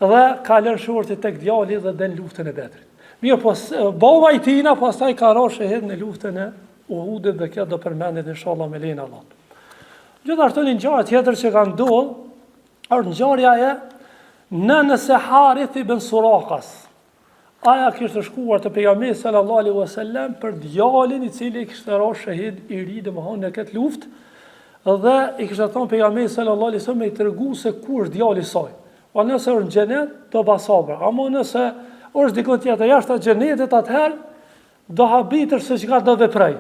dhe kalon shorti tek djali dhe del luftën e Bedrit. Mirëpo, baba i tina pastaj ka ra shehid në luftën e Uhudit dhe kjo do përmendet inshallah me lejen e Allahut. Gjithashtu një ngjarje tjetër që ka ndodhur është ngjarja e nënës së Harith ibn Surakas. Aja kishte shkuar te pejgamberi sallallahu alaihi wasallam për djalin i cili kishte ra shehid i ri domethënë në këtë luftë dhe i kishte thënë pejgamberi sallallahu alaihi wasallam me i tregu se ku është djali i saj. Po nëse është në xhenet do ba sabër, ama nëse është diku tjetër jashtë xhenetit atëherë Do habitesh se çka do veproj.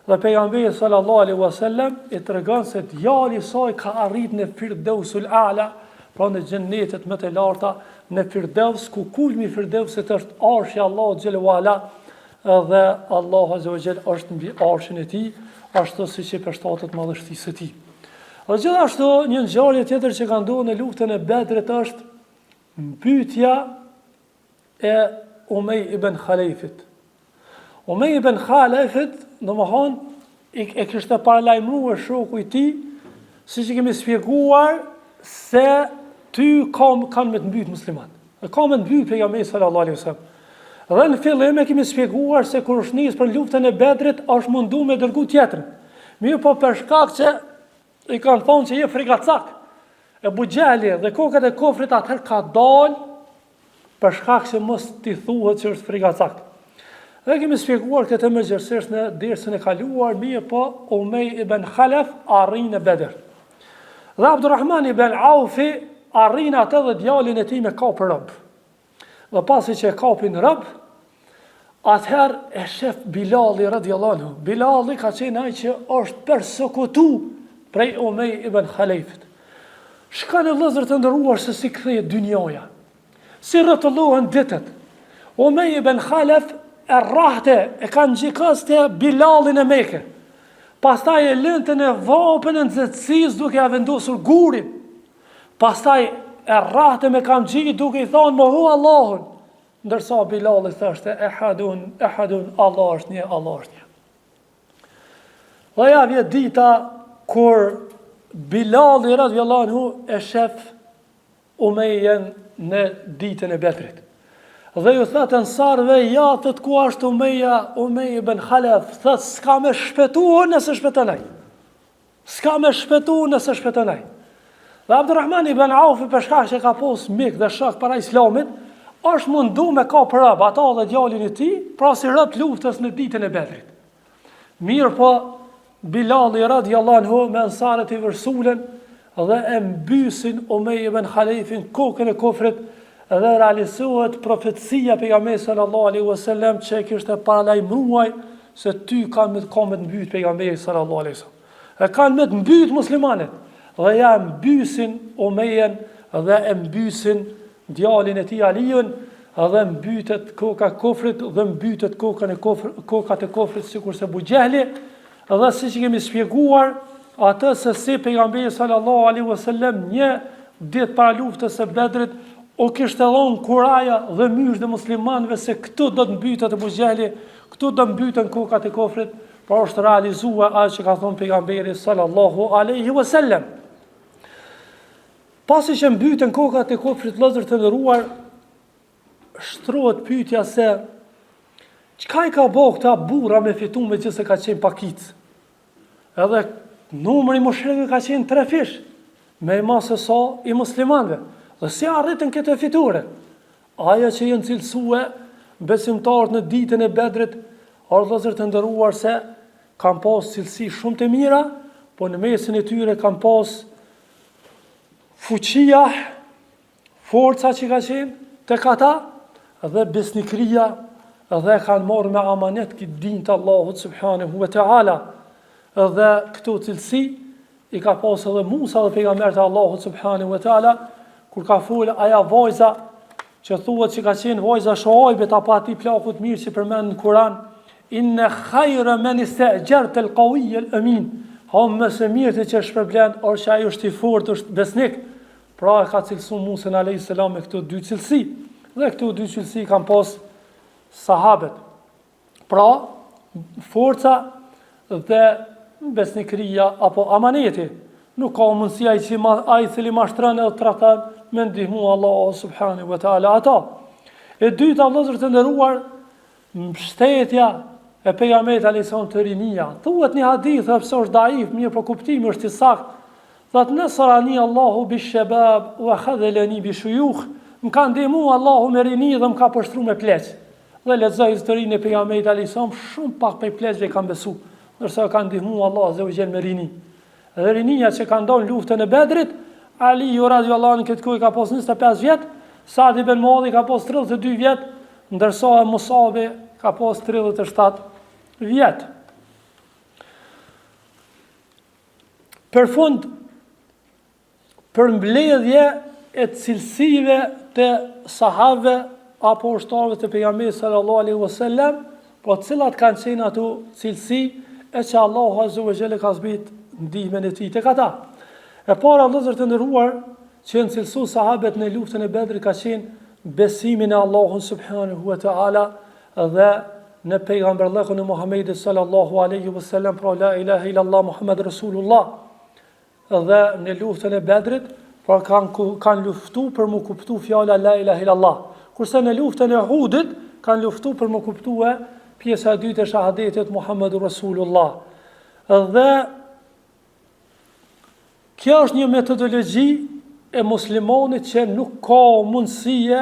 Dhe pejgamberi sallallahu alaihi wasallam i tregon se djali i saj ka arrit në Firdausul A'la, pra në xhenetet më të larta, në Firdaus, ku kulmi i Firdausit është arshi i Allahut xhel wala, dhe Allahu azza wa jall është mbi arshin e tij, ashtu siç i përshtatet madhështisë së tij. Dhe gjithashtu një ngjarje tjetër që ka ndodhur në luftën e Bedrit është mbytja e Umej ibn Khalefit. Umej ibn Khalefit, domethonë, e kishte paralajmëruar shoku i tij, siç e kemi spjeguar, se ty ka, kanë me të mbytë musliman. Dhe ka me të mbytë pejgamberi sallallahu alaihi wasallam. Dhe në fillim e kemi spjeguar se kur është nisë për luftën e Bedrit, është mundu me dërgu tjetrin. Mirëpo për shkak që I kanë thonë që je frigacak. Ebu Xhehli dhe kokat e kufrit atëherë ka dalë për shkak se mos t'i thuhet që është frigacak. Dhe kemi spjeguar këtë më gjerësisht në dersin e kaluar, mirëpo Umej ibn Khalef arrin në Bedër. Dhe Abdurrahman ibn Aufi arrin atë dhe djalin e tij me kap rob. Dhe pasi që e kapin rob, atëherë e shef Bilali radiallahu anhu. Bilali ka qenë ai që është persekutu prej Umej ibn Khalefit. Shikoni vëllezër të nderuar se si kthehet dynjaja. Si rrotullohen ditët. Umej ibn Khalef e rrahte, e kamxhikoste Bilalin në Meke. Pastaj e lënte në vapën e nxehtësisë duke ia vendosur gurin. Pastaj e rrahte me kamxhik duke i thonë moho Allahun, ndërsa Bilali thoshte ehadun, ehadun, Allah është një, Allah është një. Dhe ja vjen dita kur Bilali radiallahu anhu e shef Umejen në ditën e Bedrit. Dhe ju thotë ensarëve, ja, thotë ku është Umeja, Umej ibn Khalef, thotë s'ka me shpëtu nëse shpëton ai. S'ka me shpëtu nëse shpëton ai. Dhe Abdurrahman ibn Aufi për shkak që ka pos mik dhe shok para islamit, është mundu me kap rob ata dhe djalin e tij, pra si rob të luftës në ditën e Bedrit. Mirëpo, Bilali radiallahu anhu me ensarët i vërsulen dhe e mbysin Umej ibn Khalefin kokën e kufrit dhe realizohet profecia e pejgamberit sallallahu alaihi wasallam që e kishte paralajmëruar se ty ka me ka me të mbyt pejgamberi sallallahu alaihi wasallam. E kanë me të mbyt muslimanët dhe ja mbysin Umejen dhe e mbysin djalin e tij Aliun dhe mbytet koka e kufrit dhe mbytet kokën e kufr, kokat e kufrit sikurse Ebu Xhehli dhe siç kemi shpjeguar atë se si pejgamberi sallallahu alaihi wasallam një ditë para luftës së Bedrit u kishte dhënë kuraja dhe myzhde muslimanëve se këtu do të mbytet Ebu Xhehli, këtu do mbyten kokat e kufrit, pra është realizuar ajo që ka thënë pejgamberi sallallahu alaihi wasallam. Pasi që mbyten kokat e kufrit vëllezër të nderuar, shtrohet pyetja se çka i ka bo këta burra me fitu megjithëse ka qenë pakicë. Edhe numri i mushrikëve ka qenë trefish, më i madh se sa i muslimanëve. Dhe si arritën këtë fitore? Ajo që janë cilësue besimtarët në ditën e Bedrit, o vëllezër të nderuar se kanë pas cilësi shumë të mira, po në mesin e tyre kanë pas. Fuqia, forca që ka qenë tek ata dhe besnikëria dhe e kanë marrë me amanet këtë din të Allahut subhanahu wa taala. Dhe këto cilësi i ka pas edhe Musa dhe pejgamberët e Allahut subhanahu wa taala kur ka fol aja vajza që thuhet që ka qenë vajza Shuajbit apo atij plakut mirë që përmend në Kur'an Inne khajre men iste'xherte el kawij el emin, ha më së mirti që shpërblen është që ai është i fortë, është besnik. Pra e ka cilësu Musën alayhis salam me këto dy cilësi. Dhe këto dy cilësi kanë pas sahabet. Pra, forca dhe besnikëria apo amaneti. Nuk ka mundësi ai që ma, ai i cili mashtron edhe tradhton me ndihmu Allahu subhanahu wa taala ata. E dyta vëllezër të nderuar, Mbështetja e pejgamberit alayhis salam te rinia. Thuhet një hadith edhe pse është daif, mirëpo kuptimi është i saktë. Thotë nasarani Allahu bi shabab wa khadhalani bi shuyukh. Më ka ndihmu Allahu me rini dhe më ka poshtru me pleq. Dhe lexo historinë e pejgamberit alayhis salam, shumë pak prej pleqve kanë besu, ndërsa e ka ndihmu Allahu azza wa jall me rini. Dhe rinia që kanë dalë në luftën e Bedrit, Aliu radiallahu anhu këtë kohë ka pas 25 vjet, Sad ibn Muadhi ka pas 32 vjet, ndërsa Musabi ka pas 37 vjet. Për fund, përmbledhje e cilësive të sahabëve apo ushtarëve të pejgamberit sallallahu alaihi wasallam, po cilat kanë qenë ato cilësi e që Allahu azza wa jall ka zbrit ndihmën e tij tek ata. E para vëllezër të nderuar, që janë cilësu sahabët në luftën e Bedrit ka qenë besimi në Allahun subhanahu wa taala dhe në pejgamberllëkun e Muhamedit sallallahu alaihi wasallam, pra la ilaha illallah Muhammed rasulullah. Dhe në luftën e Bedrit, pra kanë kanë luftu për m'u kuptu fjala la ilaha illallah. Kurse në luftën e Uhudit kanë luftu për m'u kuptue pjesa e dytë e shahadetit Muhammedur Rasulullah. Dhe kjo është një metodologji e muslimanit që nuk ka mundësie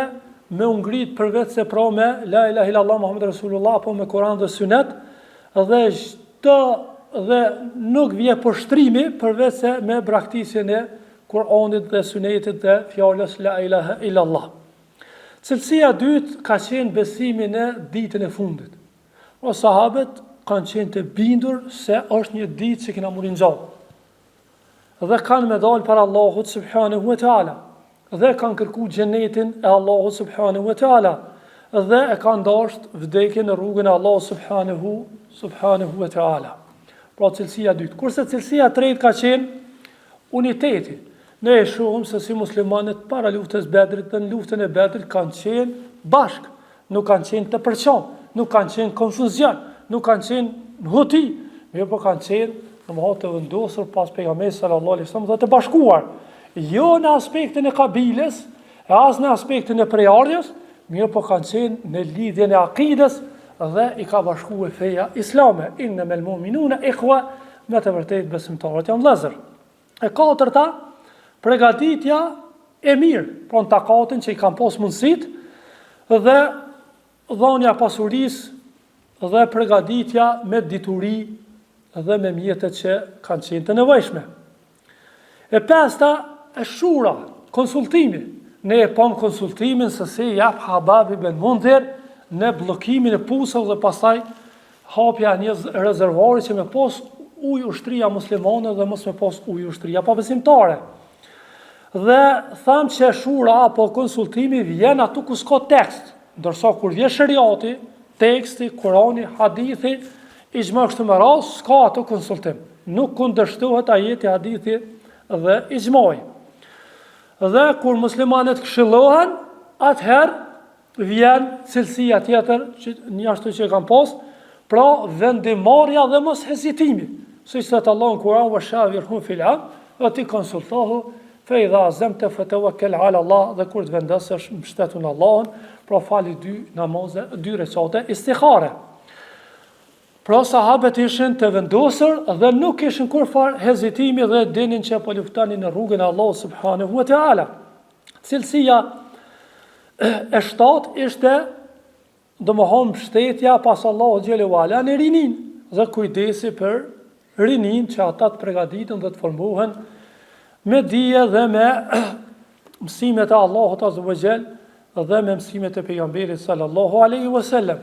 me u ngrit përveç se pra me la ilaha illallah Muhammed Rasulullah apo me Kur'an dhe Sunet dhe çdo dhe nuk vjen poshtrimi përveç se me braktisjen e Kur'anit dhe Sunetit dhe fjalës la ilaha illallah. Cilësia e dytë ka qenë besimi në ditën e fundit. O sahabët kanë qenë të bindur se është një ditë që kena m'u ringjallë. Dhe kanë me dalë para Allahut subhanahu wa taala dhe kanë kërku xhenetin e Allahut subhanahu wa taala dhe e kanë dasht vdekjen në rrugën e Allahut subhanahu subhanahu wa taala. Pra cilësia e dytë. Kurse cilësia e tretë ka qenë uniteti. Ne e shohim se si muslimanët para luftës Bedrit dhe në luftën e Bedrit kanë qenë bashkë. Nuk kanë qenë të përçam, nuk kanë qenë konfuzion, nuk kanë qenë në huti, mirëpo kanë qenë domethënë të vendosur pas pejgamberit sallallahu alaihi wasallam dhe të bashkuar. Jo në aspektin e kabiles, e as në aspektin e prejardhjes, mirëpo kanë qenë në lidhjen e akides dhe i ka bashkue feja islame. Innemel muminune ikhwa, me të vërtetë besimtarët janë vëllezër. E katërta, pregatitja e mirë, pra në takatin që i kanë pas mundësit, dhe dhënia e pasurisë dhe pregatitja me dituri dhe me mjetet që kanë qenë të nevojshme. E pesta, esh-shura, konsultimi. Ne e pamë konsultimin se si jep Habab ibn Mundhir në bllokimin e puseve dhe pastaj hapja e një rezervuari që me pas ujë ushtria muslimane dhe mos me pas ujë ushtria pabesimtare. Dhe thamë që shura apo konsultimi vjen aty ku s'ka tekst, ndërsa kur vjen sheriati, teksti, Kurani, hadithi, ixhma kështu me radhë, s'ka aty konsultim. Nuk kundërshtohet ajeti, hadithi dhe ixhmai. Dhe kur muslimanët këshillohen, atëherë vjen cilësia tjetër që njashtu që e kanë pas, pra vendimmarrja dhe mos hezitimi. Siç thotë Allahu në Kur'an wa shawirhum fil amr, dhe ti konsultohu fe idha azamta fatawakal ala Allah dhe kur të vendosësh mbështetu në Allahun, pra fali dy namaze, dy rekate istikhare. Pra sahabët ishin të vendosur dhe nuk kishin kurrfarë hezitimi dhe dinin që po luftonin në rrugën e Allahut subhanahu wa taala. Cilësia e shtatë ishte domethonë mbështetja pas Allahut xhele ue ala në rininë dhe kujdesi për rininë që ata të pregaditen dhe të formohen. me dije dhe me mësimet e Allahut Azza wa Jall dhe me mësimet e pejgamberit sallallahu alaihi wasallam.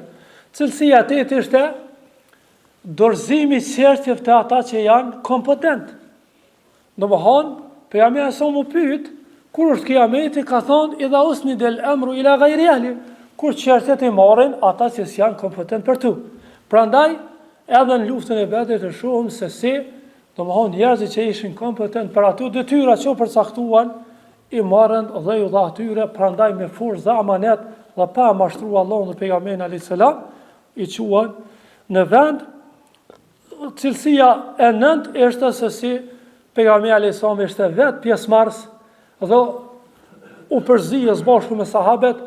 Cilësia e tetë ishte dorëzimi i çështjeve te ata që janë kompetent. Domethonë, pejgamberi alejhi selam u pyet, kur është kiameti, ka thonë, idha usnidel emru ila gajri ehli, kur çështjet i marrin ata që s'janë kompetent për to. Prandaj, edhe në luftën e Bedrit e shohim se si, domethonë, njerëzit që ishin kompetent për ato detyra që u përcaktuan, i morën dhe ju dha atyre, prandaj me forcë dhe amanet dhe pa mashtru Allahun dhe pejgamberin alejhi selam, i çuan në vend, Cilësia e nëntë ishte se si pejgamberi alejhi selam ishte vetë pjesëmarrës dhe u përzie së bashku me sahabet,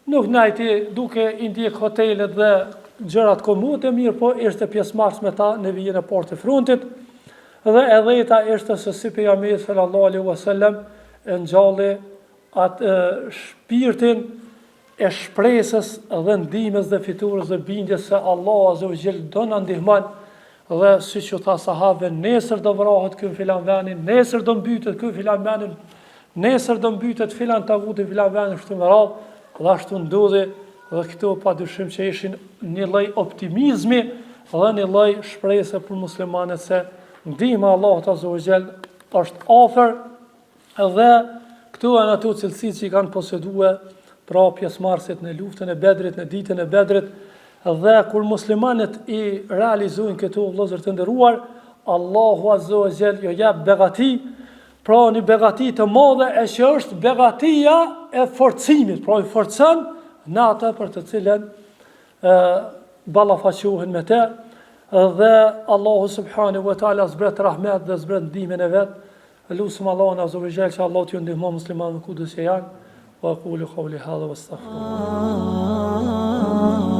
nuk nejti duke i ndjek hotelet dhe gjërat komode, mirëpo ishte pjesëmarrës me ta në vijën e parë të frontit, dhe e dhjeta ishte se si pejgamberi sallallahu alaihi wasallam e ngjalli atë shpirtin e shpresës dhe ndihmës dhe fitores dhe bindjes se Allahu Azza wa Jall do na ndihmon dhe siç u tha sahabëve nesër do vrahet ky në filan vendin, nesër do mbytet ky në filan vendin, nesër do mbytet filan taguti në filan vendin kështu me radhë, dhe ashtu ndodhi dhe këto pa dyshim që ishin një lloj optimizmi dhe një lloj shprese për muslimanët se ndihma e Allahut Azza wa Jall është afër Dhe këto janë ato cilësi që i kanë posedue pra pjesëmarrësit në luftën e Bedrit, në ditën e Bedrit, dhe kur muslimanët i realizojnë këto vëllezër të nderuar, Allahu Azza wa Jall ju jep begati, pra një begati të madhe e që është begatia e forcimit, pra i forcon në atë për të cilën e ballafaqohen me te, dhe Allahu subhanahu wa taala zbret rahmet dhe zbret ndihmën e vet Lusim Allahun Azza wa Jall që Allahu t'ju ndihmon muslimanëve kudo që janë. Wa aqulu qawli hadha wa astaghfirullah.